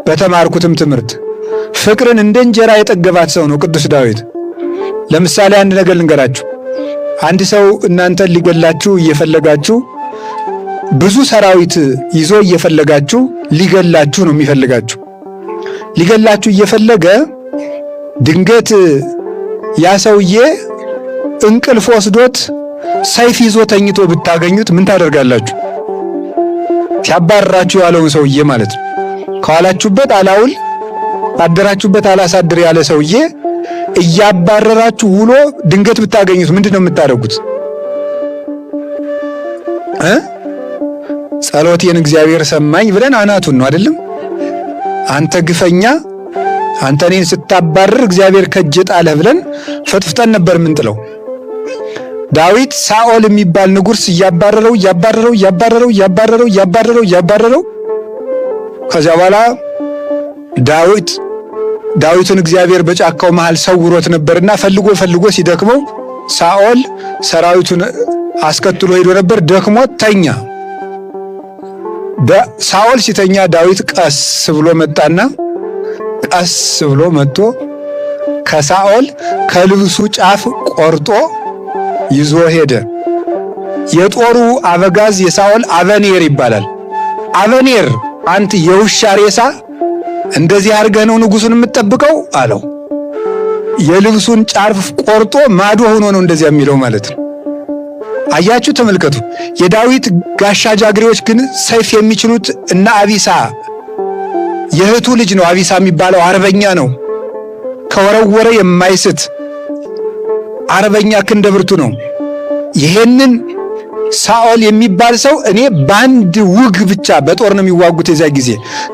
በተማርኩትም ትምህርት ፍቅርን እንደ እንጀራ የጠገባት ሰው ነው ቅዱስ ዳዊት። ለምሳሌ አንድ ነገር ልንገራችሁ። አንድ ሰው እናንተን ሊገላችሁ እየፈለጋችሁ፣ ብዙ ሰራዊት ይዞ እየፈለጋችሁ፣ ሊገላችሁ ነው የሚፈልጋችሁ። ሊገላችሁ እየፈለገ ድንገት ያ ሰውዬ እንቅልፍ ወስዶት ሰይፍ ይዞ ተኝቶ ብታገኙት ምን ታደርጋላችሁ? ሲያባርራችሁ ያለውን ሰውዬ ማለት ነው። ከዋላችሁበት አላውል አደራችሁበት አላሳድር ያለ ሰውዬ እያባረራችሁ ውሎ ድንገት ብታገኙት ምንድን ነው የምታደርጉት? እ ጸሎቴን እግዚአብሔር ሰማኝ ብለን አናቱን ነው አይደለም? አንተ ግፈኛ፣ አንተ እኔን ስታባርር እግዚአብሔር ከእጄ ጣለህ ብለን ፈጥፍጠን ነበር የምንጥለው። ዳዊት ሳኦል የሚባል ንጉሥ እያባረረው እያባረረው እያባረረው እያባረረው እያባረረው እያባረረው፣ ከዚያ በኋላ ዳዊትን እግዚአብሔር በጫካው መሃል ሰውሮት ነበርና ፈልጎ ፈልጎ ሲደክመው ሳኦል ሰራዊቱን አስከትሎ ሄዶ ነበር። ደክሞት ተኛ። ሳኦል ሲተኛ ዳዊት ቀስ ብሎ መጣና፣ ቀስ ብሎ መጥቶ ከሳኦል ከልብሱ ጫፍ ቆርጦ ይዞ ሄደ። የጦሩ አበጋዝ የሳኦል አበኔር ይባላል። አበኔር፣ አንተ የውሻ ሬሳ፣ እንደዚህ አድርገህ ነው ንጉሱን የምትጠብቀው አለው። የልብሱን ጫፍ ቆርጦ ማዶ ሆኖ ነው እንደዚያ የሚለው ማለት ነው። አያችሁ፣ ተመልከቱ። የዳዊት ጋሻ ጃግሬዎች ግን ሰይፍ የሚችሉት እነ አቢሳ፣ የእህቱ ልጅ ነው አቢሳ የሚባለው፣ አርበኛ ነው። ከወረወረ የማይስት አርበኛ ክንደ ብርቱ ነው። ይሄንን ሳኦል የሚባል ሰው እኔ በአንድ ውግ ብቻ፣ በጦር ነው የሚዋጉት የዚያ ጊዜ፣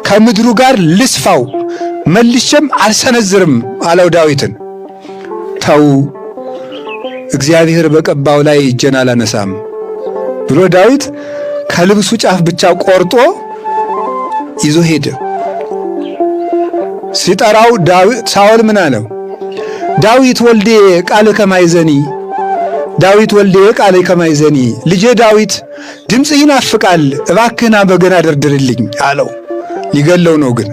ከምድሩ ጋር ልስፋው፣ መልሼም አልሰነዝርም አለው ዳዊትን። ተው፣ እግዚአብሔር በቀባው ላይ እጄን አላነሳም ብሎ ዳዊት ከልብሱ ጫፍ ብቻ ቆርጦ ይዞ ሄደ። ሲጠራው ሳኦል ምን አለው? ዳዊት ወልድየ ቃልከ ማሕዘኒ፣ ዳዊት ወልድየ ቃልከ ማሕዘኒ፣ ልጄ ዳዊት ድምፅህ ይናፍቃል፣ እባክህና በገና ደርድርልኝ አለው። ሊገለው ነው ግን።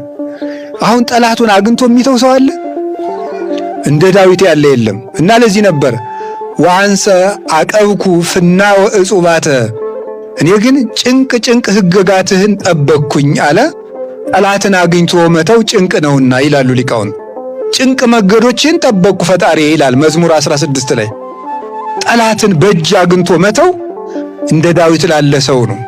አሁን ጠላቱን አግኝቶ የሚተው ሰው አለ? እንደ ዳዊት ያለ የለም። እና ለዚህ ነበር ወአንሰ ዐቀብኩ ፍናወ ዕጹባተ፣ እኔ ግን ጭንቅ ጭንቅ ሕግጋትህን ጠበቅኩኝ አለ። ጠላትን አግኝቶ መተው ጭንቅ ነውና ይላሉ ሊቃውንት። ጭንቅ መንገዶችን ጠበቅኩ ፈጣሪ ይላል መዝሙር 16 ላይ። ጠላትን በእጅ አግኝቶ መተው እንደ ዳዊት ላለ ሰው ነው።